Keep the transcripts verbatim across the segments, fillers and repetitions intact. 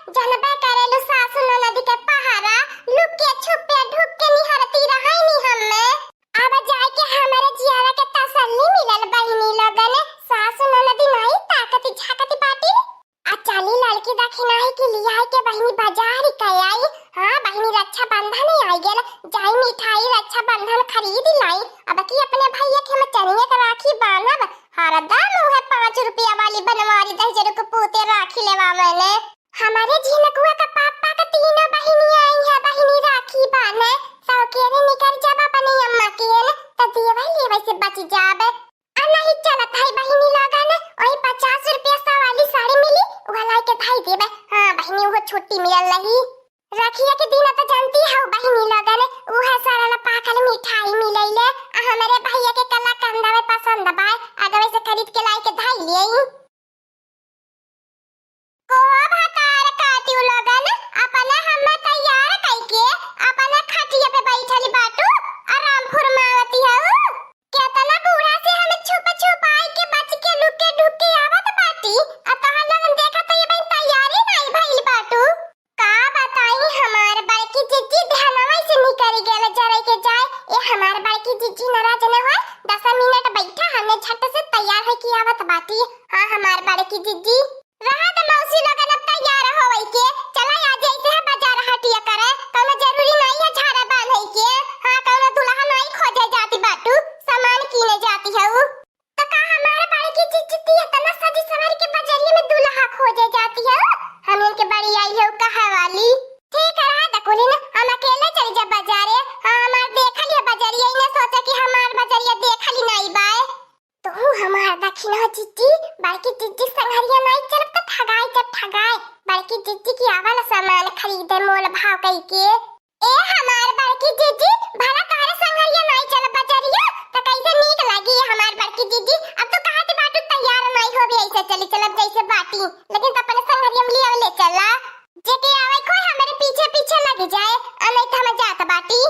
जनबे करेलू सासु ननद के पहारा, लुके छुपे ढुक के निहरती रहै नी हम्मे। अब जाए के हमरे जियारा के तसल्ली मिलल बहिनी लोगन, सासु ननद नाई ताकती झाकती बाटी। आ चली ललकी दखिनाही के लियाई के बहिनी बाजार कइ आई। हाँ बहिनी, रक्षाबंधन आई गेल, जाई मिठाई रक्षाबंधन खरीद लाई। अब की अपने भैया के हम चनिया के राखी बांधब, हरदम उहे पाँच रुपया वाली बनवारी दहिजरू के पूते राखी लेवा मैंने। हमरे झिनकुआ का पापा का तीनों बहिनी आई है, बहिनी राखी बांधे। सौकेरे निकर जाब अपनी अम्मा के न, त देवै लेवै से बच जाब। आ नहीं चलत है बहिनी लोगन, ओही पचास रुपया सौ वाली साड़ी मिली, उहे लाई के धाई देबे। हाँ बहिनी, उहो छुट्टी मिलल रही। रखिया के दिन त जानती हौ बहिनी लोगन, उहे सरल पाकल मिठाई मिलैले। आ हमरे भैया के कलाकंदा में पसंद बाय, अगवे से खरीद के लाई के धाई लियई। को भतार काटिउ लोगन, अपने हम्मे तैयार कइके अपने खटिया पे बैठल बाटू, आराम फुरमावती हऊ। केतना बूढ़ा से हम छुप छुप आई के बच के लुक के ढुक के आवत बाटी, आ तोहर लोगन देखत ये बहिन तैयारी नाई भइल बाटू। का बताई, हमार बड़की जिज्जी ध्यानवा से निकल गेल जरे के जाए। ए हमार बड़की जिज्जी नाराज न होए, दस मिनट बैठा, हमने झट से तैयार होके आवत बाटी। हाँ हमार बड़की जिज्जी। रहा त मौसी लोगन अब तैयार होवै के, चला आज ऐसे है बाजार हटिया करे, कौनो जरूरी नाई है झाड़ा बांधै के। हाँ कौनो दुल्हा नाई खोजे जाती बाटू, सामान कीने जाती हऊ। त का हमार बड़की जिज्जी ती इतना सजी सवर के बजरिया में दुल्हा खोजे जाती हऊ? हमन के बड़ी आई हऊ कहे वाली। ठीक है रहा दकुलिन, हम अकेले चली जा बाजारे। हाँ हमार देखल ये बजरिया, इने सोचा कि हमार बजरिया देखल ही नाई बाय। तू हमार दखिना जिज्जी, बड़की जिज्जी संघरिया नाई चलब त ठगाई जब ठगाई। बड़की जिज्जी की आवल सामान खरीदे मोल भाव कई के। ए हमार बड़की जिज्जी, भला तोहरे संघरिया नाई चलब बजरिया, त कैसे नीक लागी ए हमार बड़की जिज्जी? अब तू कहत बाटू तैयार नाई होबे, ऐसे चली चलब जैसे बाटी, लेकिन त अपने संघरिया में लियावे ले चला। जेके आवे कोई हमरे पीछे पीछे लग जाए, आ नहीं त हम जात बाटी।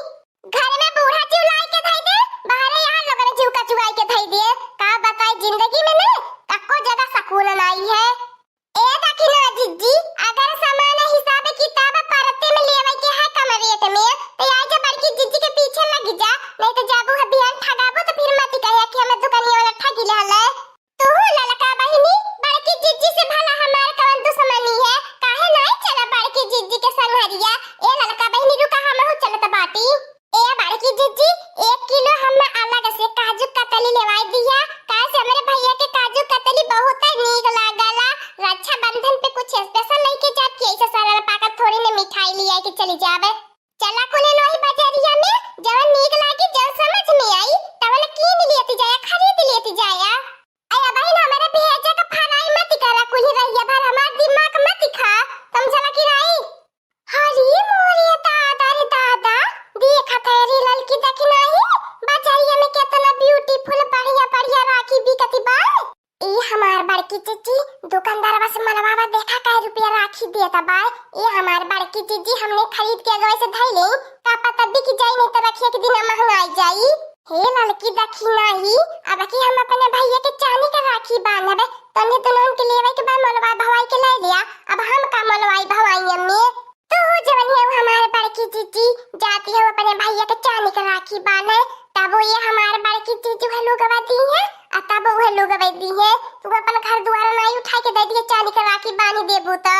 घर में बूढ़ा चिल्लाई के धई दे, बाहरे यहाँ लोगन चिउका चुआई के धई दे। का बताई जिंदगी में न कक्को जगह सुकून नाई है। ए दखिना जिज्जी, अगर सामान हिसाब किताब परते में लेवे के है कम रेट में, त आज बड़की जिज्जी के पीछे लग जा, नहीं त जाबू है बिहान ठगाबू त फिर मत कहे कि हमें दुकानिया वाला ठगी लेले। तू ललका बहिनी, बड़की जिज्जी से भला हमार कवन दुश्मनी है? काहे नाई चला बड़की जिज्जी के संघरिया? ए ललका बहिनी रुका, हमहू चलत बाटी। ए बड़की जिज्जी, एक किलो हमें अलग से काजू कतली लेवाई दिया, काहे से हमरे भैया के काजू कतली बहुत नीक लागला। रक्षाबंधन पे कुछ स्पेशल लेके जात कि ऐसे सरल पाकल थोड़ी ने मिठाई लिया के चली जावे। चला कुले लोही बजरिया में, जवन नीक लागी, जवन समझ में आई, तवन कीन लेती जाया, खरीद लेती जाया। अरे बहिन, हमरे भेजे के फराई मत करा, कुल रहिया भर हमार दिमाग मत खा, समझला कि नाई? हरी मोरे दादा रे दादा, देखत है रे ललकी दखिनाही, बजरिया में केतना beautiful बढ़िया बढ़िया राखी बिकती बा। ई हमार बड़की जिज्जी, दुकानदारवा से मनवावा देखा कै रुपया राखी देत बा। ई हमार बड़की जिज्जी, हमने खरीद के अगवे से धई लेई, का पता बिक जाई, नहीं त रखिया के दिन महंगाई जाई। हे ललकी दखिनाही, अब की हम अपने भैया के चांदी के राखी बांधबे, तन्ने दुल्हन के लेवे के बा मोलवाई भवाई के ले लिया, अब हम का मोलवाई भवाई अम्मी? तू जवन है हमार बड़की जिज्जी, जाती हो अपने भैया के चांदी के राखी बांधे, तब ये हमार बड़की जिज्जी वह लुगवा दी है, आ तब वह लुगवा दी है, तू अपन घर दुआर नाई उठा के दे दिए चांदी के राखी बांध देबू तो।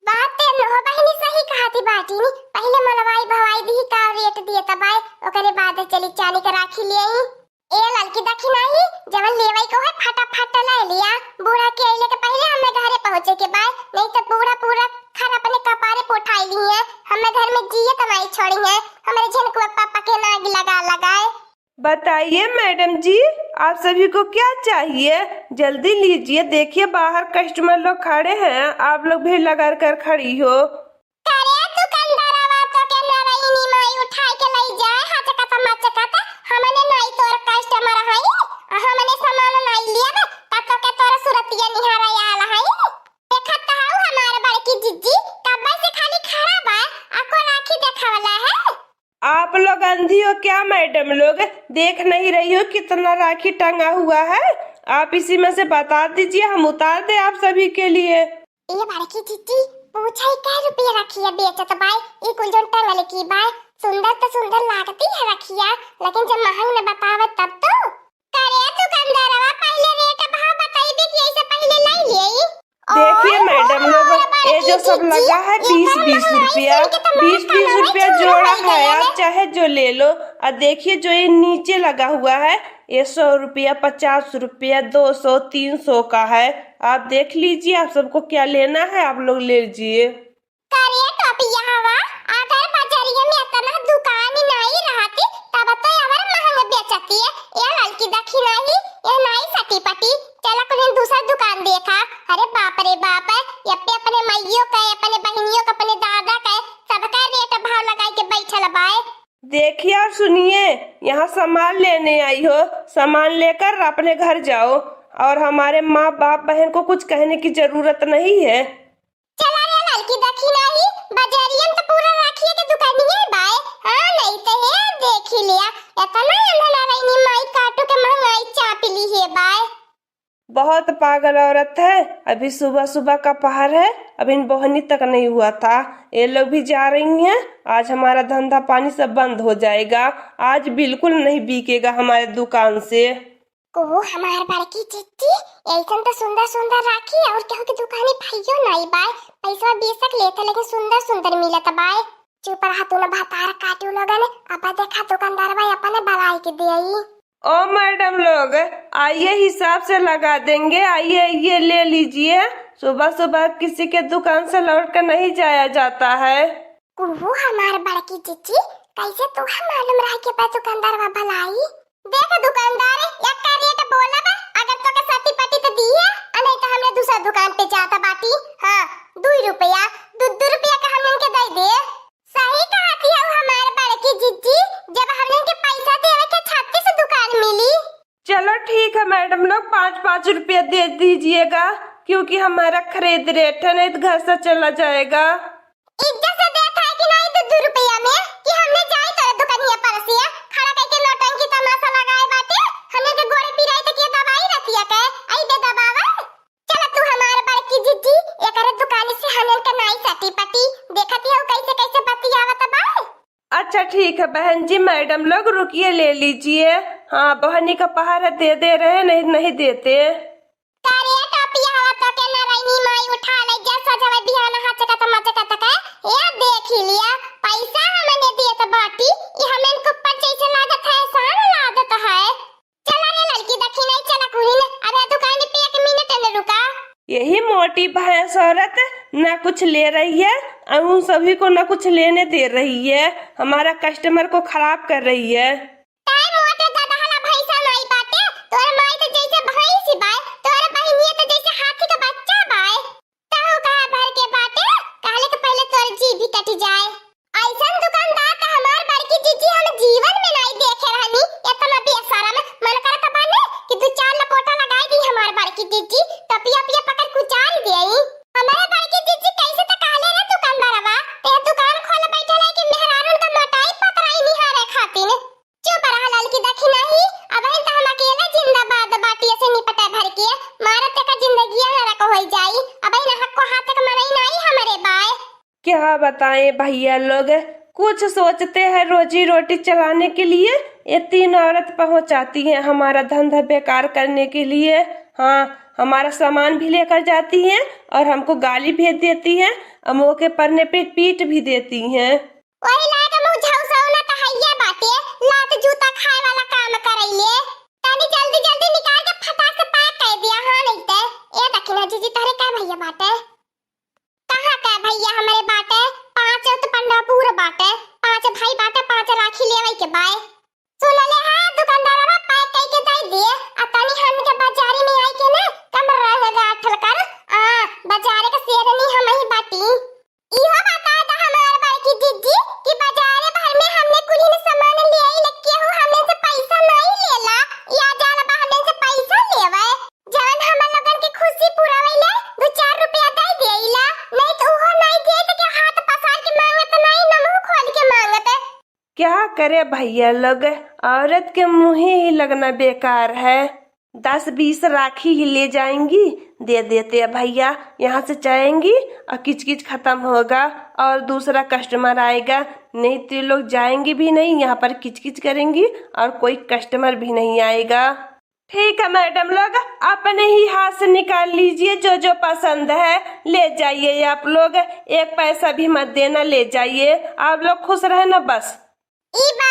बात ते न हो बहिनी, सही कहती बाटी नी, पहले मोलवाई भवाई दी का रेट दिए तबाय, ओकरे बाद चली चांदी के राखी ले आई। ए ललकी दखिनाही, जवन लेवई को है फटाफट ले लिया। बूढ़ा के अइले के पहिले हमें घरे पहुँचे के बाय, नहीं तो बूढ़ा पूरा खर अपने कपारे पे उठाई ली है। हमें घर में जिए त नाई छोड़ी है, हमारे झिनकुआ पापा के नाग लगा लगाए। बताइए मैडम जी, आप सभी को क्या चाहिए? जल्दी लीजिए, देखिए बाहर कस्टमर लोग खड़े हैं, आप लोग भीड़ लगा कर खड़ी हो। करे दुकानदारवा, तोके नरैनी माई उठाई के लई जाए, हचकत मचकत, हमने नाई तोर कस्टमर हई, आ हमने सामान नाई लियब, त तोके तोर सुरतिया निहारे आल हई। देखत त हऊ हमार बड़की जिज्जी, कब्बे से खाली खड़ा बा, आ को राखी देखावला है। आप लोग अंधी हो क्या मैडम लोग, देख नहीं रही हो कितना राखी टंगा हुआ है? आप इसी में से बता दीजिए, हम उतार दें आप सभी के लिए। ए बड़की जिज्जी, पूछ छई कै रुपया रखिया बेचत बाय, ई कुल जौन टंगल की बाय, सुंदर तो सुंदर लागती है रखिया, लेकिन जब महंग न बतावे तब तो। करे दुकानदारवा, पहले रेट भाव बताइबे कि ऐसे पहले ले लेई। देखिए ओए, मैडम लोग, हमारे ये जो बड़की सब जीजी, लगा है ये बीस बीस रुपया, बीस बीस रुपया जोड़ा है, आप चाहे जो ले लो। और देखिए जो ये नीचे लगा हुआ है, ये सौ रुपया, पचास रुपया, दो सौ, तीन सौ का है। आप देख लीजिए, आप सबको क्या लेना है, आप लोग ले लीजिए। करे टोपिया हवा, अगर बजरिया में इतना दुकान नहीं रहती, तब तो अगर महंग बेचती है। ये लड़की देखी नहीं, ये नहीं सटी पटी, चला कुछ दूसरा दुकान देखा। अरे बाप रे बाप, ये पे अपने माइयों का, अपने बहनियों का, अपने दादा का, सबका रेट भाव लगाई के बैठल बाय। देखिए और सुनिए, यहाँ सामान लेने आई हो, सामान लेकर अपने घर जाओ, और हमारे माँ बाप बहन को कुछ कहने की जरूरत नहीं है। चला रे लड़की, देखी नाही, बजरियन तो पूरा राखिए के दुकानिए बाय। हाँ, नहीं तो हे, देखी लिया, इतना अंधना रही माई काटू के महंगाई चाप ली है बाय। बहुत पागल औरत है। अभी सुबह सुबह का पहर है, अभी बहनी तक नहीं हुआ था, ये लोग भी जा रही हैं। आज हमारा धंधा पानी सब बंद हो जाएगा, आज बिल्कुल नहीं बिकेगा हमारे दुकान से। को हमार बड़की जिज्जी, ऐसन तो सुंदर सुंदर राखी और केहू के दुकानी भइयो नाई बाय, पैसवा बेशक लेते लेकिन सुंदर सुंदर मिलत बाय। चुप रहा तू ना भतार काटू लोगन, अब देखा दुकानदारवा अपने बलाई के देई। ओ मैडम लोग, आइए हिसाब से लगा देंगे, आइए, आइए ले लीजिए। सुबह सुबह किसी के दुकान से लौट कर नहीं जाया जाता है। कुहू हमार बड़की जिज्जी, कैसे तोहे मालूम रहा कि बा दुकानदारवा भलाई? देख दुकानदार, एक का रेट बोला बा, अगर तोके सटी पटी तो दी है, आ नहीं तो हमने दूसरा दुकान पे जाता बाटी। हाँ, दुई रुपया, दू दू रुपया का हमने के दे दे। सही कहती है हमार बड़की जिज्जी, जब हमने के पैसा देवे के छत्तीस दुकान मिली। चलो ठीक है मैडम लोग, पाँच पाँच रुपया दे दीजिएगा, क्योंकि हमारा खरीद रेट है, नहीं तो घर से चला जाएगा। इज्जत से देत है कि नहीं दू दू रुपया में, कि हमने जाई तोरे दुकानिया पर से खड़ा करके नौटंकी तमाशा लगाए बाटे, हमने के गोड़े पिराई तक ये दवाई रतिया के, आई बे दबावा। चल तू हमार बड़की जिज्जी, एकरे दुकान से हमन के नाई सटी पटी, देखत ही हो कैसे कैसे बतियावत बा। अच्छा ठीक है बहन जी, मैडम लोग रुकिए, ले लीजिए। हाँ, बहनी का पहर है, दे दे रहे, नहीं, नहीं देते। करे टोपिया हवा तो के नारायणी माई उठा ले, जा सजवे बिहान हाथ चकत मचकत के, ये देख ही लिया, पैसा हमने देत बाटी, ये हमन के ऊपर जैसे लागत है, एहसान लागत है। चला रे लड़की, देखी नहीं, चला कुहिन, अरे दुकान पे एक मिनट न रुका। यही मोटी भैंस औरत ना कुछ ले रही है और उन सभी को ना कुछ लेने दे रही है, हमारा कस्टमर को खराब कर रही है। ताई मोटे गदहला भैंसा माई बाटे, तोर माई तो जैसे भैंस ही बाय, तोर बहिनिया तो जैसे हाथी का बच्चा बाय। तहु कहा भर के बाटे, कहले के पहले तोर जी भी कट जाए। ऐसन दुकानदार त हमार बड़की जीजी हम जीवन में नाई देखे रहनी, इतना बेशरम। मन करत बाने कि दू चार लपोटा लगाई दी हमार बड़की जीजी, टपिया पिया पकड़ कुचाल देई। हमारे बड़की जीजी कैसे त कहले रे दुकानदारवा, ते दुकान खोल बैठल है कि मेहरारून का मोटाई पतराई निहारे खातिर। चुप रहा ललकी, देखी नहीं, अबहिन त हम अकेले जिंदाबाद बाटी, ऐसे निपटे भर के, मारत का जिंदगी नरक होई जाई। अबहिन हक्को हाथ तक मरई नाई हमरे बाय। क्या बताएं भैया लोग, कुछ सोचते हैं रोजी रोटी चलाने के लिए, ये तीन औरत पहुंचाती हैं हमारा धंधा बेकार करने के लिए। हाँ, हमारा सामान भी लेकर जाती हैं और हमको गाली भेज देती हैं और मौके पड़ने पे पीट भी देती हैं। वही लायक मुंह झौसौना त हइये बाटे, लात जूता खाए वाला काम करइले। तनी जल्दी जल्दी निकाल के फटाक से पैक कर दिया, हाँ नहीं ते। ए दखिना जीजी, तोहरे कै भैया बाटे? कहाँ कै भैया हमरे बाटे? पाँच तो पंडा पूरा बाटे, पाँच भाई बाटे, पाँच राखी लेवे के बाय। सुन ले हा दुकानदारवा, पैक कई के दे दिए, आ तनी हमनी के बाजारी में आई के ना कम रंग गाठल कर, आ बाजारे के शेरनी हम ही बाटी। इहो बता दा हमार बड़की जिज्जी कि बाजारे भर में हमने कुलीन सामान ले आई, लेकिन केहू हमने से पैसा नहीं लेला, या जाला बा हमने से पैसा लेवे, जवन हमन लोगन के खुशी पूरा वइले दो चार रुपया दे देइला, नहीं तो उहो नहीं दे तो के हाथ पसार के मांगत नहीं, न मुंह खोल के मांगत। क्या करे भैया लोग, औरत के मुँहे ही लगना बेकार है। दस बीस राखी ही ले जाएंगी, दे देते हैं भैया, यहाँ से जाएंगी और किचकिच खत्म होगा और दूसरा कस्टमर आएगा, नहीं तो ये लोग जाएंगी भी नहीं, यहाँ पर किचकिच करेंगी और कोई कस्टमर भी नहीं आएगा। ठीक है मैडम लोग, अपने ही हाथ से निकाल लीजिए, जो जो पसंद है ले जाइए आप लोग, एक पैसा भी मत देना, ले जाइए आप लोग, खुश रहना बस। ई बात